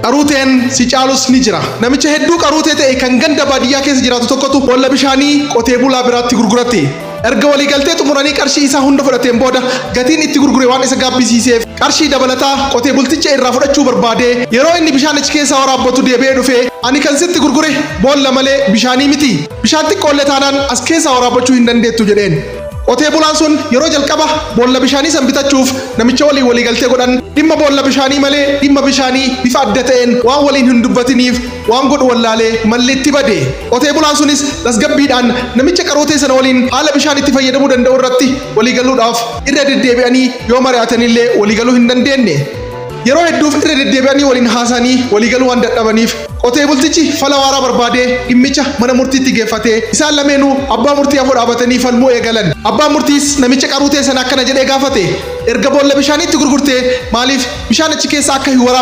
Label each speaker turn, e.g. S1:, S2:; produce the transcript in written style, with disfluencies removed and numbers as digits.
S1: Qaruuteen si caalus ni jira. Namicha hedduu qaruutee ta'e kan ganda baadiyyaa keessa jiraatu tokkotu boolla bishaanii qotee bulaa biraatti gurgurate. Erga waliigaltee xumuranii qarshii isaa hunda fudhateen booda, gatiin itti gurgure waan isa gaabbisiiseef, qarshii dabalataa qotee bulticha irraa fudhachuu barbaade. Yeroo inni bishaan achi keessaa waraabbatu deebi'ee dhufee, "Ani kan sitti gurgure boolla malee bishaanii miti. Bishaan xiqqoollee taanaan as keessaa waraabbachuu hin dandeettu," jedheen. Qotee bulaan sun yeroo jalqaba boolla bishaanii san bitachuuf namicha waliin waliigaltee godhan dhimma boolla bishaanii malee dhimma bishaanii bifa adda ta'een waan waliin hin dubbatiniif, waan godhu wallaalee malli itti bade. Qotee bulaan sunis tasgabbiidhaan namicha qaruutee sana waliin haala bishaan itti fayyadamuu danda'u irratti waliigaluudhaaf irra deddeebi'anii yoo mari'atanillee waliigaluu hin dandeenye. Yeroo hedduuf irra deddeebi'anii waliin haasanii waliigaluu waan dadhabaniif, qotee bultichi fala waaraa barbaadee dhimmicha mana murtiitti geeffatee, isaan lameenuu abbaa murtii afur dhaabatanii falmuu eegalan. Abbaan murtiis namicha qaruutee sana akkana jedhee gaafate: "Erga boolla bishaaniitti gurgurtee, maaliif bishaan achi keessa akka hin waraabbanne